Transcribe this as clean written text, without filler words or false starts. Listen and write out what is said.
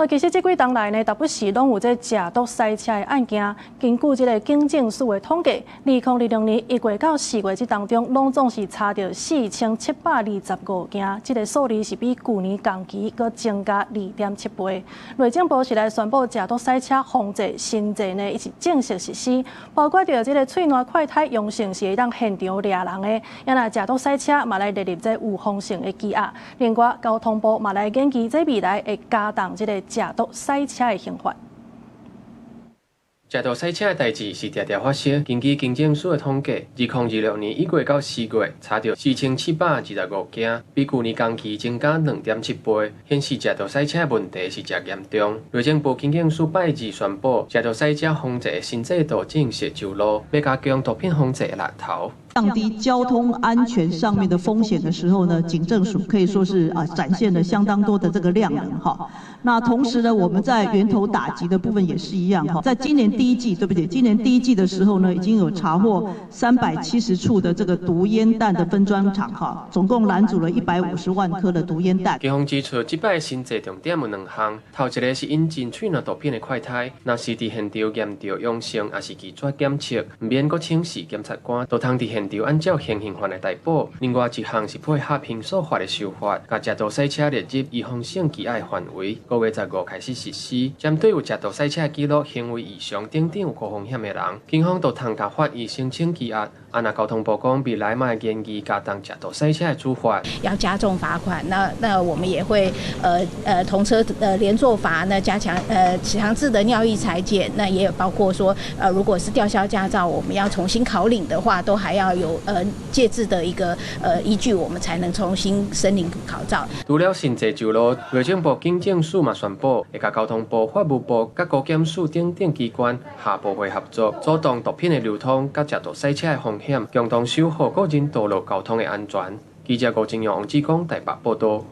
其實這幾冬來呢，逐不時攏有這食毒賽車的案件。根據這个警政署的統計，2026年1月到4月這當中，攏總是查著4725件，這个數字是比舊年仝期閣增加2.7倍。內政部是來宣布食毒賽車防制新制呢，伊是正式實施，包括著這个喙瀾快篩陽性是會當現場掠人的，也若食毒賽車嘛來列入這預防性的羈押。另外，交通部嘛來研究這未來會加重這个食毒賽車的刑罰。食毒賽車的代誌是定定發生。根據警政署的統計，2026年1月到4月，查著4725件，比舊年仝期增加2.7倍，顯示食毒賽車的問題是誠嚴重。內政部警政署拜二宣布，食毒賽車防制的新制度正式上路，欲加強毒品防制的力頭。降低交通安全上面的風險的時候呢，警政署可以說是展現了相當多的這個量能哈。那同時呢，我們在源頭打擊的部分也是一樣哈。在今年第一季，對不對？今年第一季的時候呢，已經有查獲370處的這個毒煙彈的分裝廠哈，總共攔阻了150萬顆的毒煙彈。警方指出，這擺新制重點有兩項，頭一个是引進喙瀾毒品的快篩，若是佇現場驗著陽性，抑是拒絕檢測，毋免閣請示檢察官，就通佇現場按照現行犯來逮捕。另外一項是配合刑訴法的修法，共食毒賽車列入預防性羈押的範圍。5月15開始實施，針對有食毒賽車記錄、行為異常等等有高風險的人，警方就通共法醫申請羈押。啊，若交通部講未來嘛會研議加重食毒賽車的處罰，要加重罰款。那我們也會同車連坐罰，那加強強制的尿液採檢，那也有包括說如果是吊銷駕照，我們要重新考領的話，都還要有戒治的一個依據，我們才能重新申領考照。除了新制上路，內政部警政署嘛宣布，會共交通部、法務部、佮高檢署等等機關下部會合作，阻擋毒品的流通、佮食毒賽車的風險，共同守護個人道路交通的安全。記者郭正陽、王志剛台北報道。